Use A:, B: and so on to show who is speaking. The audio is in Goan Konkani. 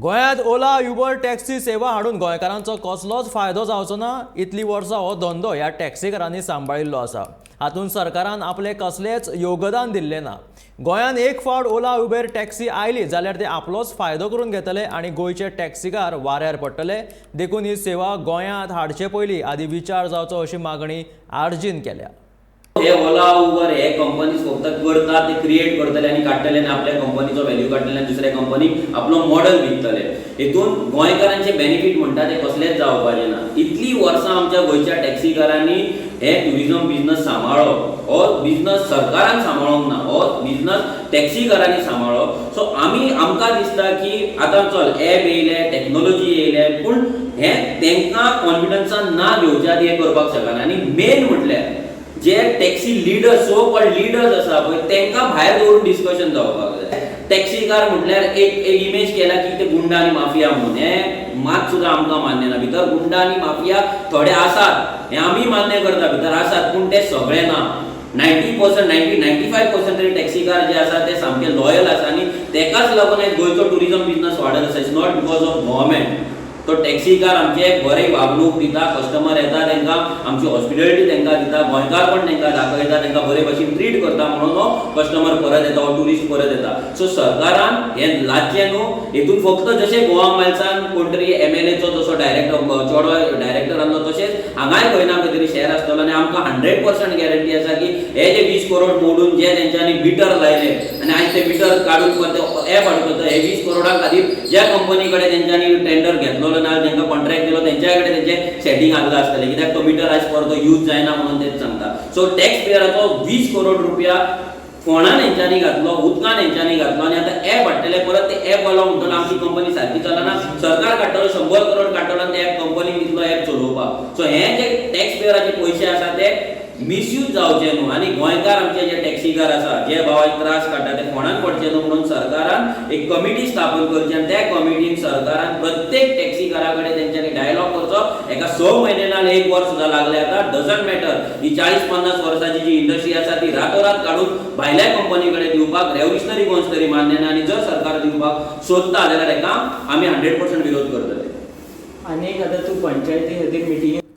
A: गोंयांत ओला युबर टॅक्सी सेवा हाडून गोंयकारांचो कसलोच फायदो जावचो ना. इतलीं वर्सां हो धंदो ह्या टॅक्सीकारांनी सांबाळिल्लो आसा. हातूंत सरकारान आपलें कसलेंच योगदान दिल्लें ना. गोंयांत एक फावट ओला उबेर टॅक्सी आयली जाल्यार ते आपलोच फायदो करून घेतले आनी गोंयचे टॅक्सीकार वाऱ्यार पडटले. देखून ही सेवा गोंयांत हाडचे पयलीं आदी विचार जावचो अशी मागणी आरजीन केल्या.
B: हे ओला उबर हे कंपनीज फक्त करता ते क्रिएट करतले आनी काडटले आनी आपल्या कंपनीचो व्हॅल्यू काडटले आनी दुसऱ्या कंपनीक आपलो मॉडल विकतले. हितून गोंयकारांचे बेनिफीट म्हणटा ते कसलेच जावपाचे ना. इतलीं वर्सां आमच्या गोंयच्या टॅक्सीकारांनी हे ट्युरिजम बिजनस सांबाळ्ळो. हो बिजनस सरकारान सांबाळूंक ना, हो बिजनस टॅक्सीकारांनी सांबाळ्ळो. सो आमी आमकां दिसता की आतां चल एप येयले, टॅक्नोलॉजी येयले, पूण हे तांकां कॉन्फिडन्सान ना घेवच्या आदी हें करपाक शकना. आनी मेन म्हटल्यार जे taxi leaders, so called leaders आसा पळय, तांकां भायर दवरून डिस्कशन जावपाक जाय. टॅक्सीकार म्हटल्यार एक एक इमेज केला की ते गुंडा आनी माफिया म्हणून, हें मात सुद्दां आमकां मान्य ना. भितर गुंडा आनी माफिया थोडे आसात हें आमी मान्य करता, भितर आसात, पूण ते सगळे ना. 90%, 90, 95% तरी टॅक्सीकार जे आसा ते सामके लॉयल आसा आनी तेकाच लागून आयज गोंयचो ट्युरिजम बिजनस वाडत आसा. It's not because of government. तो टॅक्सीकार आमचे बरे वागणूक दिता, कस्टमर येता तांकां आमची हॉस्पिटॅलिटी तांकां दिता, गोंयकारपण तांकां दाखयता, तांकां बरे भशेन ट्रीट करता, म्हणून हो कस्टमर परत येता, हो ट्युरिस्ट परत येता. सो सरकारान हें लादचें न्हू. हितून फक्त जशें गोवा मायल्सान कोण तरी एमएलएचो जसो डायरेक्टर चेडो डायरेक्टर आसलो, तशेंच हांगाय खंय ना खंय तरी शेअर आसतलो. आनी आमकां 100% गॅरंटी आसा की हे जे 20 करोड मोडून जे तेंच्यांनी मिटर लायले आनी आयज ते मिटर काडून परते एप हाडून, हे 20 करोडा खातीर ज्या कंपनी कडेन तेंच्यांनी टेंडर घेतलेलो ना, तांकां कॉन्ट्रॅक्ट दिलो, तेंच्या कडेन तेंचें सेटींग आसलां आसतलें, कित्याक तो मिटर आयज परतो यूज जायना म्हणून तेच सांगता. सो टॅक्स पेयराचो 20 करोड रुपया फोंडान हेंच्यांनी घातलो, उदकान हेंच्यांनी घातलो आनी आतां एप हाडटले परत. ते एप वालो म्हणटलो आमची कंपनी सारकी चलना. सरकार काडटलो, 100 करोड काडटलो आनी ते एप कंपनीक दितलो एप चलोवपाक. सो हे जे टॅक्स पेयराचे पयशे आसा ते मिसयूज जावचे न्हू आनी गोंयकार आमचे जे टॅक्सीकार आसा, जे भाव आयज त्रास काडटा, ते फोंडान पडचे न्हू म्हणून सरकारान एक कमिटी स्थापन करची आनी त्या कमिटीन सरकारान प्रत्येक टॅक्सीकारा कडेन तेंच्यांनी डायलॉग करचो. एका 6 म्हयने ना एक वर्स सुद्दां लागले आतां, डजंट मॅटर. ही 40-50 वर्साची जी इंडस्ट्री आसा ती रातोरात काडून भायल्या कंपनी कडेन दिवपाक रेव्होल्युशनरी गोंयस तरी मान्य ना. आनी जर सरकार दिवपाक सोदता जाल्यार हेका आमी 100% विरोध करतले.
C: आनी एक आतां तूं पंचायती खातीर मिटिंगे